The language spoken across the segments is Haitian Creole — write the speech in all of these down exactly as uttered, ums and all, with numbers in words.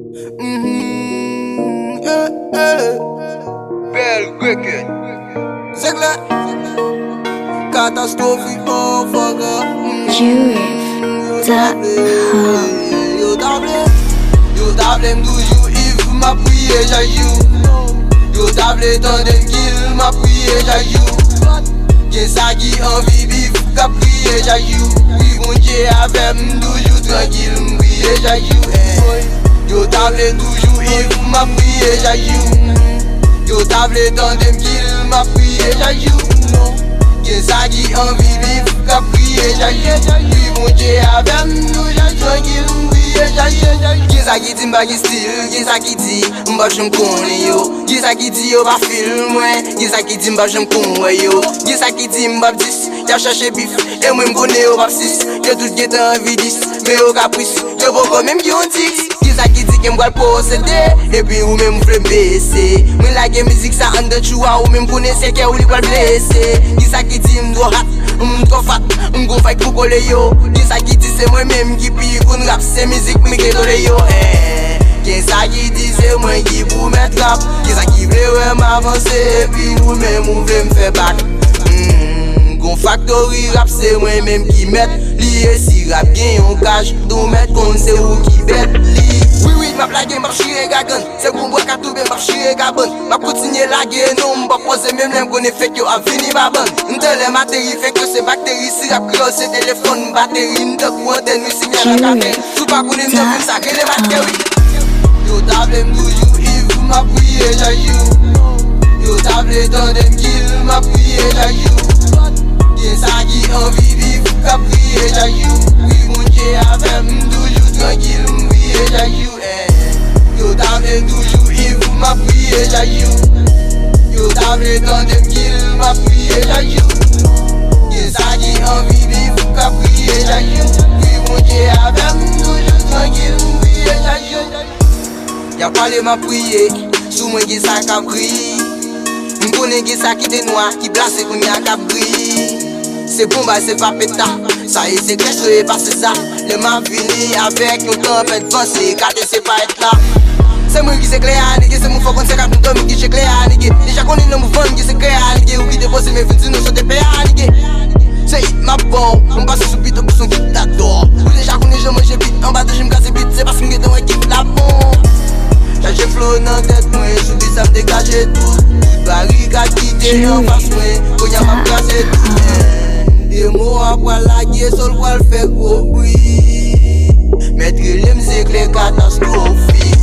Mhm, yeah, yeah. Bèl Record. Se klè. Catastrophic, motherfucker. Yo ta vle, yo ta vle, yo ta vle m toujou Yves, m ap priye chak jou. Yo ta vle tande m kill, m ap priye chak jou. Gen sa ki anvi bif, k ap priye chak jou. Wi, Bondye avè m, m toujou trankil, m priye chak jou. Eh. Yo ta vle toujou Yves, m ap priye chak jou. Yo ta vle tande m kill, m ap priye chak jou. Gen sa ki anvi bif, k ap priye chak jou. Wi, Bondye avè m, nou jan trankil, m priye chak jou. Gen sa ki di m pa gen stil, gen sa ki di m p ap janm konnen yo. Gen sa ki di yo pa feel mwen, gen sa ki di m p ap janm konn wè yo. Gen sa ki di m p ap dis, y ap chache bif, e mwen m konnen yo p ap sis. Yo tout gentan anvi dis, men yo kapris, yo poko menm gen yon dis. Gen sa ki di ke m pral posede, epi ou menm ou vle m bese. Mwen lage mizik sa anndan tchou a, ou menm konnen se kè ou li pral blese. Gen sa ki di m twò hat, m twò fat, m gon fight pou kole yo. Gen sa ki di se mwen menm ki pi konn rap, se mizik mwen ki kole yo. Eh, gen sa ki di se mwen ki pou mèt rap. Gen sa ki vle wè m avanse, epi ou menm ou vle m fè bak. Hmm, gon faktori rap, se mwen menm ki mèt li. E si rap gen yon kaj, ou mèt konn se ou ki bèt li. Wi, wi, m ap lage, m ap chire gagann. Se kou bwa ka touben, m ap chire kabann. M ap kontinye lage, non, m p ap poze, menm lè m konnen fake yo ap vini ba bann. M tèlè m ateri, fake yo se bakteri. Si rap kreyòl se telefòn, bateri, m tankou antèn, wi, sinyal la ka fè. Si w pa konnen m nan fim sa, rele m atè, wi. Yo ta vle m toujou Yves, m ap priye chak jou. Yo ta vle tande m kill, m ap priye chak jou. Gen sa ki anvi bif, k ap priye chak jou. Wi, Bondye avè m, m toujou trankil, m priye chak jou. Eh, yo ta vle toujou Yves, m ap priye chak jou. Yo ta vle tande m kill, m ap priye chak jou. Gen sa ki anvi bif, k ap priye chak jou. Wi, Bondye avè m, m toujou trankil, m priye chak jou. Y ap pale, m ap priye, sou mwen gen sa k ap ri. M konnen gen sa ki te nwa, ki blase kounye a k ap gri. Se bon bay, se pa peta. Sa e se klèch, e pa se sa. Lè m ap vini avèk yon tanpèt van, se ekate, se pa èt la. Se mwen ki se klè a, nèg, se mwen fò konn se kat m dòmi ki se klè a, nèg. Deja konnen nan mouvman m ki se klè a, nèg. Ou ki te poze men vin di nou sote pè a, nèg. Se hit m ap ba w, m pase sou bit tankou son kit la dò. Ou deja konnen jan manje bit, anba danje m kraze bit, se paske m gentan wè kit la bon. Chaje flo nan tèt mwen, sou bit sa m degaje tout, tout barikad ki te anfas mwen. Kounye a m ap kraze tout. De mo a pral lage, sòl pral fè gwo bri. Mèt rele m se klè katastwofik.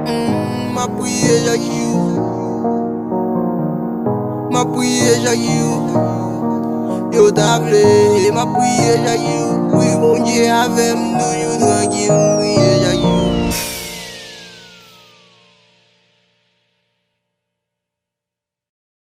Mm, m ap priye chak jou. M ap priye chak jou. Yo ta vle, m ap priye chak jou. Wi, Bondye avè m, toujou trankil, m priye.